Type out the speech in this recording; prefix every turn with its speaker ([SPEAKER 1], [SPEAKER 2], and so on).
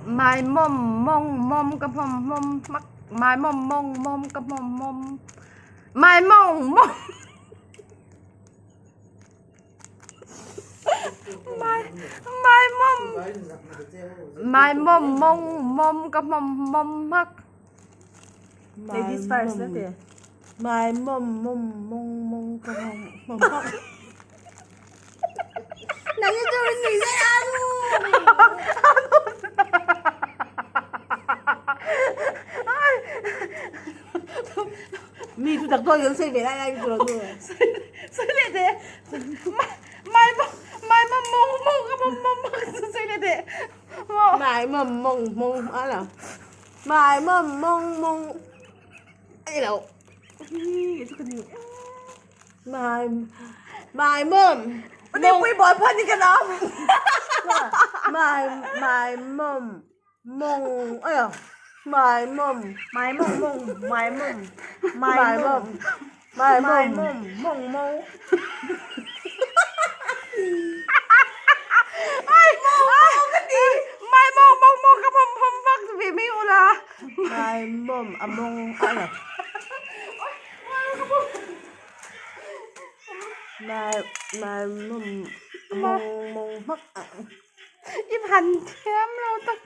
[SPEAKER 1] My mom mong mom ka mom mom mak my mom mong mom ka mom mom my mong mong my my mom my mom mong mom ka mom mom mak
[SPEAKER 2] Ladies first na te. My mom mom mong mong ka mom mom mak.
[SPEAKER 3] Nang chu nui zai a nu.
[SPEAKER 2] Mi chu tak dawn kan sawi ve lai lai tur nu.
[SPEAKER 1] Sawi leh teh. My mom my mom mong mong ka mom mom mak sawi leh teh.
[SPEAKER 2] My mom mong mong a lo. My mom mong mong a lo. My my mom.
[SPEAKER 1] Ni pui bawi phan ni ka nam.
[SPEAKER 2] My my mom mong ai à. My mom
[SPEAKER 3] My mong mong my mom
[SPEAKER 2] my mom my
[SPEAKER 3] my
[SPEAKER 2] mom
[SPEAKER 3] mom mong mong.
[SPEAKER 1] Ai my mong mong mong ka mom mom mak ve mi ula.
[SPEAKER 2] My mom a mong a lo. My my mom mong mong mak a.
[SPEAKER 1] I phan thiam lo tak.